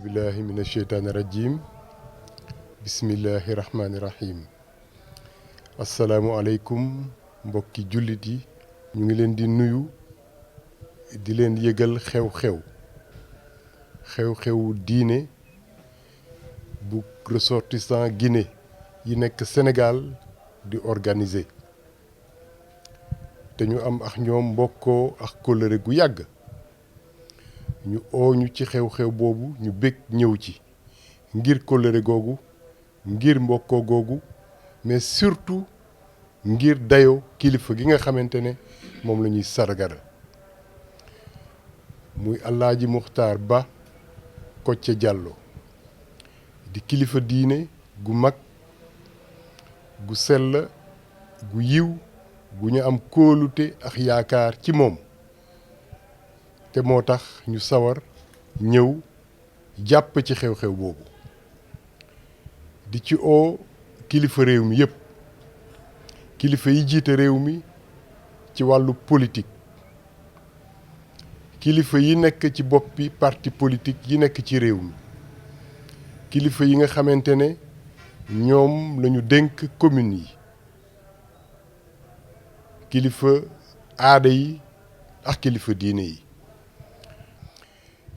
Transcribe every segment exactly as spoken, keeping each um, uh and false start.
Billahi mina sheytaani rajim. Bismillahi rahmaani rahim. Assalaamu aleykum, mbokki jullit yi. Ñu ngi leen di nuyu, di leen yëgal xew-xew. Xew-xewu diine bu ressortissant Guinée yi nekk Sénégal di organiser. Te ñu am ak ñoom mbokkoo ak kóllëre gu yàgg. Ñu oo ñu ci xew-xew boobu, ñu bég ñëw ci. Ngir kóllëre googu, ngir mbokkoo googu, mais surtout ngir dayo kilifa gi nga xamante ne moom la ñuy sargal. Muy Alaaji Muxtaar Ba Kocce Jàllo. Di kilifa diine gu mag, gu sell, gu yiw, gu ñu am kóolute ak yaakaar ci moom. Te moo tax ñu sawar ñëw jàpp ci xew-xew boobu. Di ci oo kilifa réew mi yépp, kilifa yi jiite réew mi ci wàllu politique, kilifa yi nekk ci boppi parti politique yi nekk ci réew mi, kilifa yi nga xamante ne ñoom la ñu dénk commune yi, kilifa aada yi ak kilifa diine yi.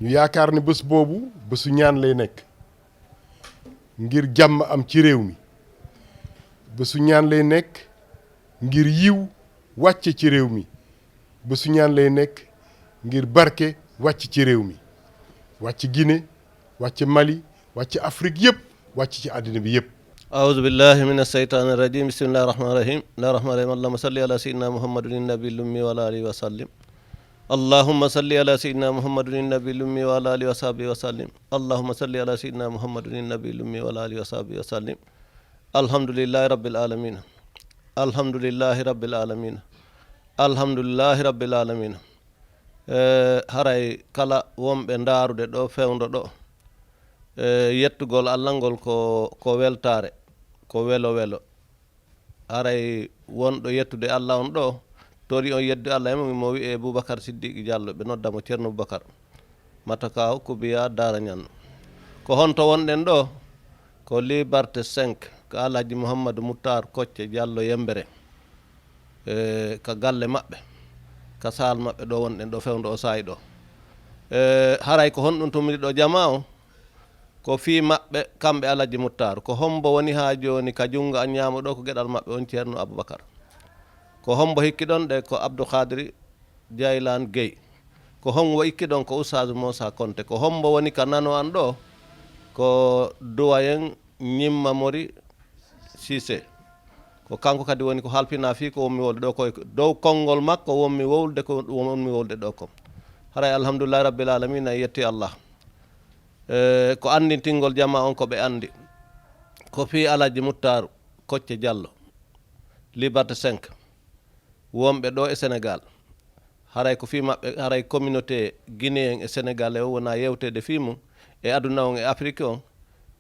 Ñu yaakaar ne bés boobu, bésu ñaan lay nekk, ngir jàmm am ci réew mi. Bésu ñaan lay nekk ngir yiw wàcc ci réew mi. Bésu ñaan lay nekk ngir barke wàcc ci réew mi, wàcc Guinée, wàcc Mali, wàcc Afrique yépp, wàcc ci àddina bi yépp. أعوذ بالله من الشيطان الرجيم. بسم الله الرحمن الرحيم. بسم الله الرحمن الرحيم. اللهم صل على سيدنا محمد النبي الأمي وعلى آله وسلم. اللهم صل على سيدنا محمد النبي الأمي وعلى آله وصحبه وسلم. اللهم صل على سيدنا محمد النبي الأمي وعلى آله وصحبه وسلم. الحمد لله رب العالمين. الحمد لله رب العالمين. الحمد لله رب العالمين. Eh, haray kala wonɓe ndaarude ɗo fewndo ɗo, eh, yettugol Allah ngol ko, ko weltaare, ko welo welo. Haray wonɗo yettude Allah on ɗo, tori on yeddu Allah e mum, mo wi'e Boubacar Siddiqui Diallo, ɓe nodda mo Ceerno Boubacar. Matakaw Kubiya Daara Ñanno. Ko honto wonɗen ɗo? Ko Liberté cinq, ka Alhaji Mouhamadou Moutar Kocce Diallo Yembere. Eh, ka galle maɓɓe, ka saal maɓɓe ɗo wonɗen ɗo fewndo o saa'i ɗo. Eh, haray ko honɗum tumiri ɗo jamaa o? Ko fii maɓɓe, kamɓe Alhaji Moutar. Ko hombo woni haa jooni ka junngo an ñaamo ɗo, ko geɗal maɓɓe on Ceerno Aboubacar. Ko hombo hikki ɗon ɗe? Ko Abdou Khadri Jaylan Gueye. Ko hombo hikki ɗon? Ko Oustaz Moussa Konté. Ko hombo woni ka nano an ɗo? Ko doyen Ñimma Mori Cissé. Ko kanko kadi woni ko halfina fii ko wonmi wowlude ɗo, ko dow konngol makko wonmi wowlude ko wonmi wowlude ɗo ko. Haray alhamdulillahi rabbil alamina, en yetti Allah. Eh, ko anndintingol jamaa on ko ɓe anndi. Ko fii Alhaji Muttaaru Kocce Diallo, Liberté cinq, wonɓe ɗo e Sénégal. Haray ko fii maɓɓe, haray communauté guinéen e sénégalais o wona yewteede fii mum, e aduna on e Afiriki on,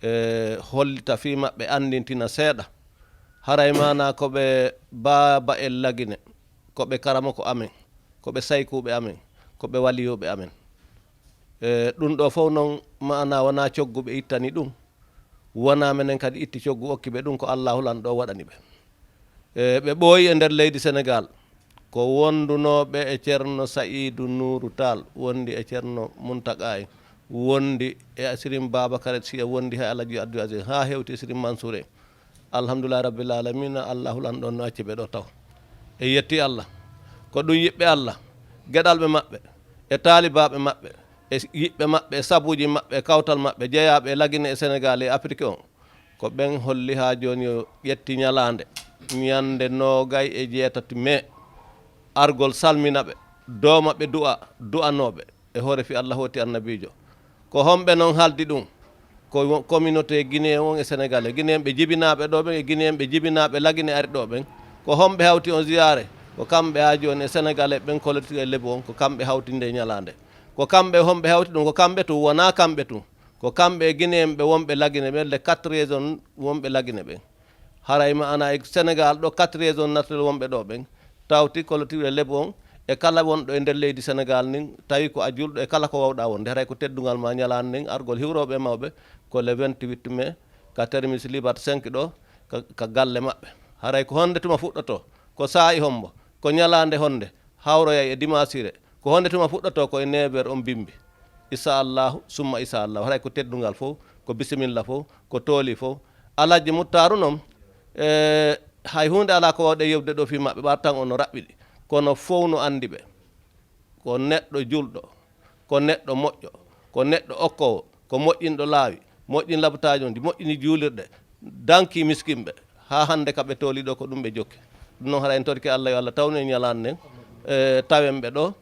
e hollita fii maɓɓe, anndintina seeɗa. Haray maanaa ko ɓe baaba en Lagine, ko ɓe karamoko amen, ko ɓe saykuuɓe amen, ko ɓe waliyuuɓe amen. E ɗum ɗo fof noon, maanaa wonaa coggu ɓe ittani ɗum, wonaa menen kadi itti coggu okki ɓe ɗum, ko Allaahu Lanɗo waɗani ɓe. E ɓe ɓooyi e nder leydi Senegaal, ko wondunooɓe e Ceerno Sa'iidu Nuuru Taal, wondi e Ceerno Muntaqa en, wondi e Sirim Baabakar Si, e wondi hay Alhaji Abdul Aziz, haa hewti e Sirim Mansuur en. Alhamdulillahi Rabbil Aalamiina, Allaahu Lanɗo no acci ɓe ɗo taw. E yetti Allah. Ko ɗum yiɓɓe Allah, geɗalɓe maɓɓe, e taalibaaɓe maɓɓe, e yiɓɓe maɓɓe, e sabuuji maɓɓe, e kawtal maɓɓe, jeyaaɓe e Lagine e Senegaal e Afiriki on. Ko ɓen holli haa jooni yo ƴetti ñalaande, ñande noogay e jeetati mee, argol salmina ɓe, dooma ɓe du'a, du'anooɓe, e hoore fii Allah hooti annabiijo. Ko homɓe non haldi ɗum? Ko wo-, communauté guinéen on e sénégalais. Guinéen ɓe jibinaaɓe ɗo ɓen e Guinéen ɓe jibinaaɓe Lagine ari ɗo ɓen. Ko homɓe hawti on ziyaare? Ko kamɓe haa jooni e sénégalais ɓen, collectif e lebu on, ko kamɓe hawti nde ñalaande. Ko kamɓe homɓe hawti ɗum? Ko kamɓe tun? Wonaa kamɓe tun. Ko kamɓe e Guinéen ɓe wonɓe Lagine ɓen, les quatre régions wonɓe Lagine ɓen. Haray maanaa e Senegaal ɗo, quatre régions naturelles wonɓe ɗo ɓen, tawti collectif e lebu on, e kala wonɗo e nder leydi Senegaal nin, tawi ko a julɗo, e kala ko wawɗa wonde, haray ko teddungal ma ñalaande nden, argol hiwrooɓe e mawɓe, ko le vingt-huit mai, ka terminus Liberté cinq ɗo, ka, ka galle maɓɓe. Haray ko honde tuma fuɗɗoto? Ko saa'i hombo? Ko ñalaande honde? Hawroyay e dimaasire. Ko honde tuma fuɗɗoto? Ko e neuf heures on bimbi. Issa Allahu, summa issa Allahu. Haray ko teddungal fow, ko bisimilla fow, ko tooli fow. Alhaji Muttaaru non, e, hay huunde alaa ko wawɗe yewde ɗo fii maɓɓe, ɓaar tan on no raɓɓiɗi. Kono fow no andi ɓe. Ko neɗɗo julɗo, ko neɗɗo moƴƴo, ko neɗɗo okkoowo, ko moƴƴinɗo laawi, moƴƴini labotaaji, moƴƴini juulirɗe, danki miskinɓe. Haa hannde ka ɓe tooli ɗo, ko ɗum ɓe jokki. Ɗum noon, hara en torike Allah, yo Allah tawnu en ñalaande nden, e, tawen ɓe ɗo,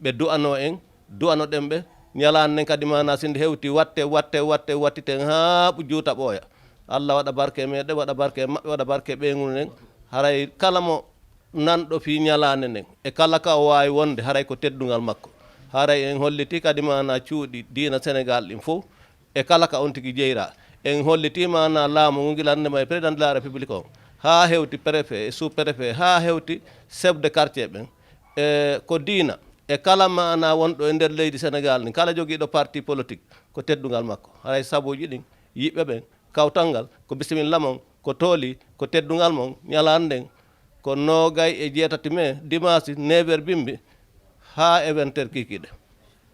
ɓe du'anoo en, du'anoɗen ɓe. Ñalaande nden kadi, maanaa, si nde hewti, watte, watte, watte, wattiten haa ɓu-, juuta ɓooya. Allah waɗa barke e meɗen, waɗa barke e maɓɓe, waɗa barke e ɓeyngu nden. Haray kala mo nanɗo fii ñalaande nden, e kala ka o waawi wonde, haray ko teddungal makko. Haray en hollitii kadi, maanaa, cuuɗi diina Senegaal ɗin fow, e kala ka on tigi jeyra. En hollitii, maanaa, laamu ngu gila hannde ma e Président de la République on, haa hewti préfet e sous-préfet, haa hewti chef de quartier ɓen. E ko diina, e kala, maanaa, wonɗo e nder leydi Senegaal ni, kala jogiiɗo parti politique, ko teddungal makko. Haray sabuuji ɗin, yiɓɓe ɓen, kawtal ngal, ko bisimilla mon, ko tooli, ko teddungal mon, ñalaande nden, ko noogay e jeetati mai, dimaasi, neuf heures bimbi, haa e vingt heures kiikiiɗe.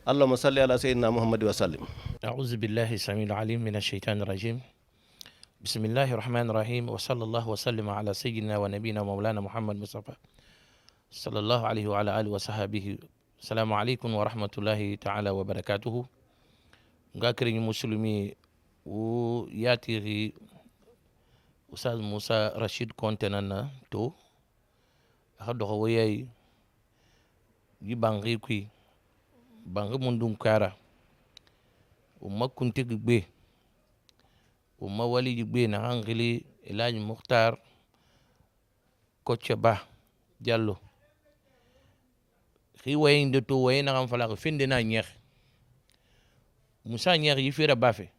Allahumma salli ala sayyidina Muhammad wa sallim. أعوذ بالله السميع العليم من الشيطان الرجيم. بسم الله الرحمن الرحيم، وصلى الله وسلم على سيدنا ونبينا مولانا محمد مصطفى، صلى الله عليه وعلى آله وصحبه. السلام عليكم ورحمة الله تعالى وبركاته. Nga kiri musulmi, wo yatiri Oustaz Moussa Rachid Konte nan na to, a xa doxo wo yayi, yi bangi kui, bangi mundun kara, wo ma kuntigi gbe, wo ma waliji gbe, na xa ngili El Hadj Mukhtar Kocce Ba Jallo. Xi wayi nde to wayi na xam fala xi finde na ñeex. Musa ñeex yi fira bafe.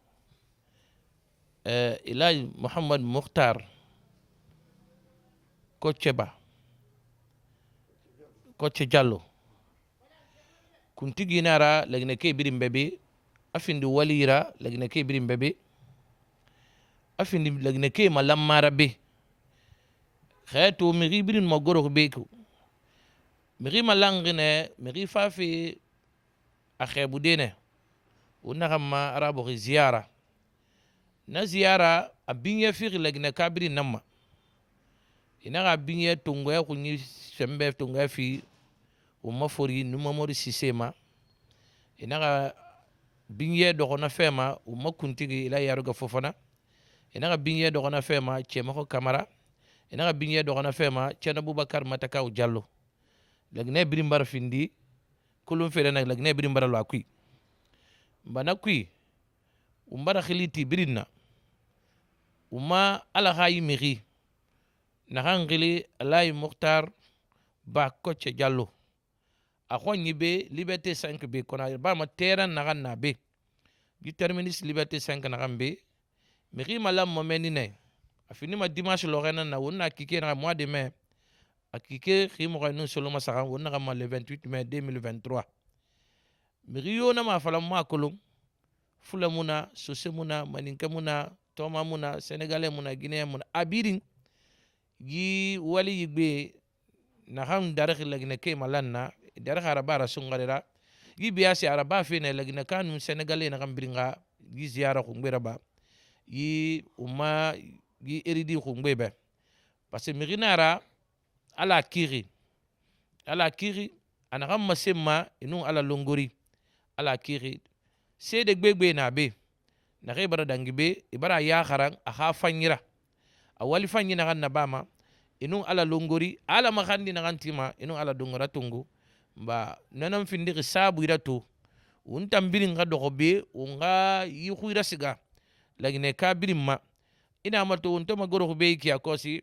Eh, El Hadj Mohamed Mukhtar Kocce Ba, Kocce Jallo. Kuntigi nara lagine ke birin bebe. A findi walira lagine ke birin bebe. A findi lagine ke ma lammara be. Xeetu mixi birin ma goro be ku. Mixi ma langine, mixi fafi a xeebu dene. Wo naxa ma arabo xi ziyara. Na ziyara a biñe fixi lagine ka birin namma. I naxa biñe tungoya xuñi sembe tungoya fi. Wo ma fori numa mori sisema. I naxa biñe doxona fema, wo ma kuntigi ila yaruga fofana. I naxa biñe doxona fema, cemaxo kamara. I naxa biñe doxona fema, cena Bubakar Matakaw Jallo. Lagine birin bara findi, kulum fere na lagine birin bara lo a kui. Mbana kui, wo mbara xiliti birin na. Wo ma ala xayi mixi. Naxa ngili Alayi Muxtar Ba Kocce Jallo. A xo ñi be Liberté cinq be kona ba ma teran naxan na be. Gi terminus Liberté cinq naxan be. Mixi ma lam mo meni ne. A fini ma dimanche lo xena na wonna kike na mois de mai. A kike xi mo xenu solo ma saxan wonna ma le vingt-huit mai deux mille vingt-trois. Mixi yona ma fala ma kolon. Fula muna, sose muna, maninke muna, toma muna, sénégalais muna, guinéen muna. A birin, yi wali yi gbe, na xam darixi lagine ke ma lanna, darixi araba ara sungarira. Yi biya si araba fene lagine kanu sénégalais na xam biringa, yi ziyara xungbe raba. Yi uma, yi eridi xungbe be. Parce que mixi nara, ala kiri. Ala kiri, ana xam ma semma, inun ala longori. Ala kiri. Sede gbegbe na be. Na xe bara dangi be, ibara ya xaran, a xa fanyira. A wali fanyi na xan na bama, inun ala longori, ala ma xandi na xan tima, inun ala dongora tungu. Ba, nanan findiri sabu ira to. Wun tambirin ga doxo be, wun ga yi xuira siga. Lagine ka birin ma. Ina ma to wun to ma goro be ki a kosi,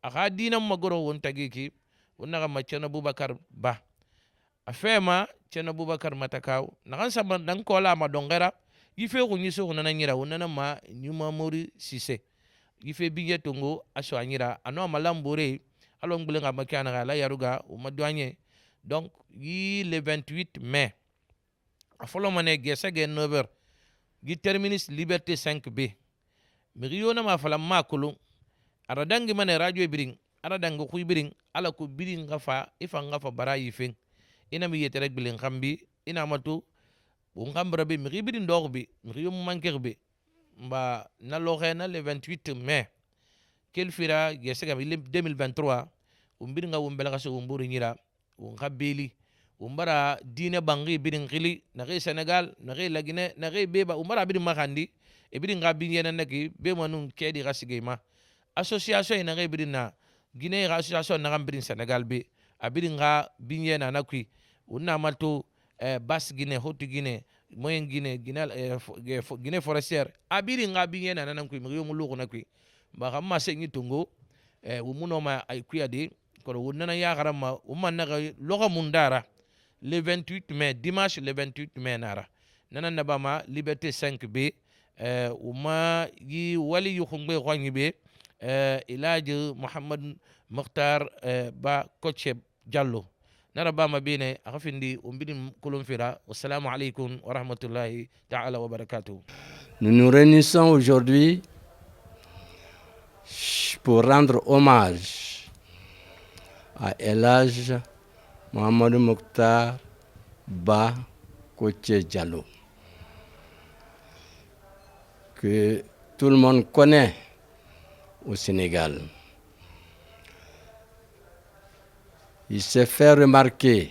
a xa dinan ma goro won tagi ki, won naxa ma Ceno Bubakar Ba. A fe ma Ceno Bubakar Matakaw, naxan sama dan kola ma dongera, yi fe xu ñi so xu nana ñira, won nana ma ñuma mori sise. Yi fe binye tongo, a so a ñira, a no ma lambore, a lo ngbule nga ma kiana ga la yaruga, won ma duanye, Donc, yi le vingt-huit mai, a folo mane gese ge neuf heures, gi terminus Liberté cinq B. Mixi yonama fala ma kulu. Ara dangi mane radio biring, ara dangi kui biring, ala ku biring nga fa, ifa nga fa bara yi feng. Ina mi yetere gbilin kambi, ina matu, un kambra bi, mixi biring dog bi, mixi yom manker bi. Mba na loxe na le vingt-huit mai. Kel fira gese ga mi le deux mille vingt-trois, un biring nga un belga se un buru nyira, un xa beli, un bara dine bangi biring kili, na xe Senegal, na xe la Guinée, na xe beba, un bara biring maxandi, e biring nga binyena naki, be manun kedi xa sigema. Association na xe biring na Guinée, xa association na xa biring Senegal be, a biring nga binyena na kui, un na malto, eh, Basse Guinée, Haute Guinée, Moyenne Guinée, Guinée, eh, fo-, ge-, fo-, Guinée forestière, a biring nga binyena na nan kui, mixi yom luku na kui. Mba xa ma se ngi tungu, eh, un muno ma ay kui adi, kono un nana yaxara ma, un ma na xa loxa mundara, le vingt-huit mai, dimanche le vingt-huit mai nara. Nana naba ma Liberté cinq B, eh, un ma yi wali yu xungbe xwanyi be, eh, Elhadji Mohamed Mokhtar, eh, Ba Koche Diallo. Nara ba ma bine, a xa findi, un biring kulun fira. Wassalamu alaikum wa rahmatullahi ta'ala wa barakatuh. Nous nous réunissons aujourd'hui pour rendre hommage à Elhadji Mohamed Mokhtar Ba Koche Diallo, que tout le monde connaît au Sénégal. Il s'est fait remarquer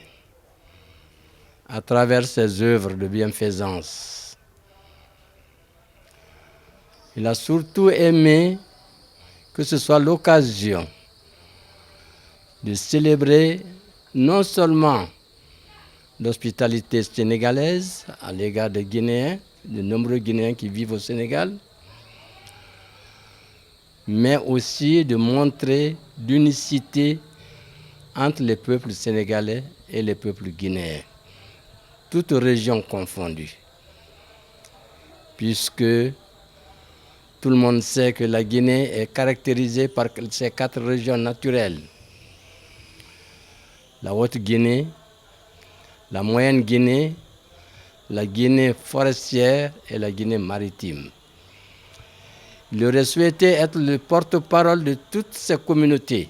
à travers ses œuvres de bienfaisance. Il a surtout aimé que ce soit l'occasion de célébrer non seulement l'hospitalité sénégalaise à l'égard des Guinéens, de nombreux Guinéens qui vivent au Sénégal, mais aussi de montrer l'unicité entre les peuples sénégalais et les peuples guinéens, toutes régions confondues, puisque tout le monde sait que la Guinée est caractérisée par ses quatre régions naturelles, la Haute-Guinée, la Moyenne-Guinée, la Guinée forestière et la Guinée maritime. Il aurait souhaité être le porte-parole de toutes ces communautés,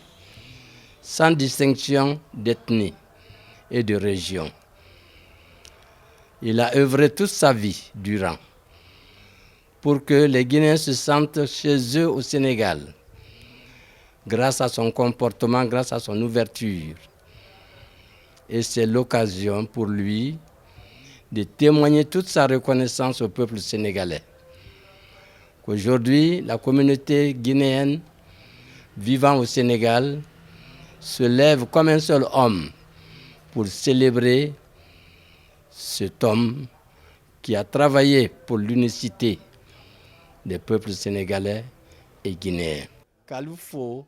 sans distinction d'ethnie et de région. Il a œuvré toute sa vie durant pour que les Guinéens se sentent chez eux au Sénégal, grâce à son comportement, grâce à son ouverture. Et c'est l'occasion pour lui de témoigner toute sa reconnaissance au peuple sénégalais. Qu'aujourd'hui, la communauté guinéenne vivant au Sénégal se lève comme un seul homme pour célébrer cet homme qui a travaillé pour l'unicité des peuples sénégalais et guinéens. Ka lu fo,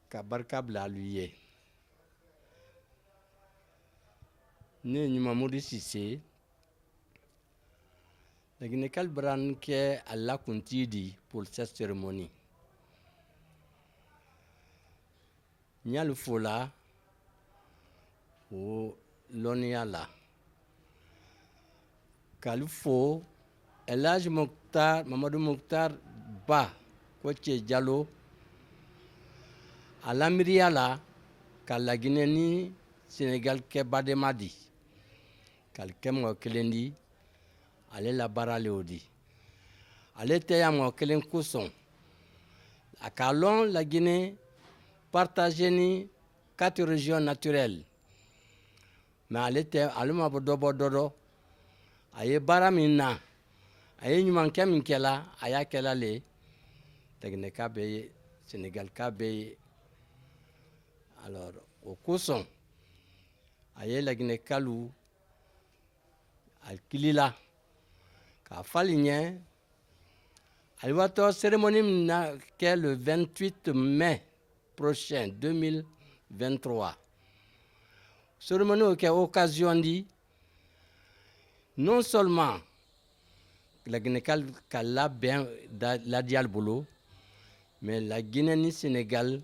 ka barika bila alu ye. Ne Ɲuman Modi Sise, laginɛ kali bara n kɛ a lakuntidi pour cette cérémonie. Ɲali fola o lɔnniya la. Kali fo Elhadji Mokhtar, Mamadou Mokhtar Ba Koce Diallo, a lamiriya la ka Laginɛ ni Senegal kɛ badema di. Kali kɛ mɔgɔ kelen di, ale la baara le o di. Ale tɛ yan mɔgɔ kelen kosɔn. A k'a lɔn Laginɛ partage ni quatre régions naturelles. Mais ale tɛ, ale ma bɔ dɔ bɔ dɔ dɔ. A ye baara min na, a ye ɲumankɛ min kɛla, a y'a kɛla le. Laginɛ ka bɛ ye, Senegal ka bɛ ye. Alors, o kosɔn, a ye Laginɛ kalu, a kilila, k'a fali ɲɛ. Aliwatɔ cérémonie min na kɛ le vingt-huit mai prochain deux mille vingt-trois. Cérémonie o kɛ occasion di, non seulement Laginɛ ka, ka labɛn da, ladiya bolo, mais Laginɛ ni Senegal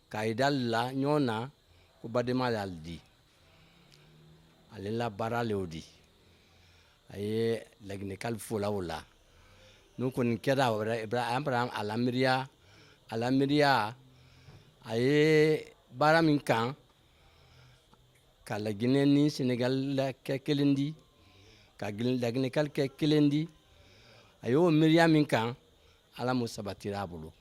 ka idal la ɲɔgɔn na, Ko baddemaajo Alla di. Alla la baara le o di. A ye Lagine kal fola o la. N'o kɔni kɛra, o bɛ Abraham a la miiriya, a la miiriya, a ye baara min kan, ka Lagine ni Senegal la kɛ kelen di, ka Lagine kal kɛ kelen di, a y'o miiriya min kan, Ala m'o sabatira a bolo.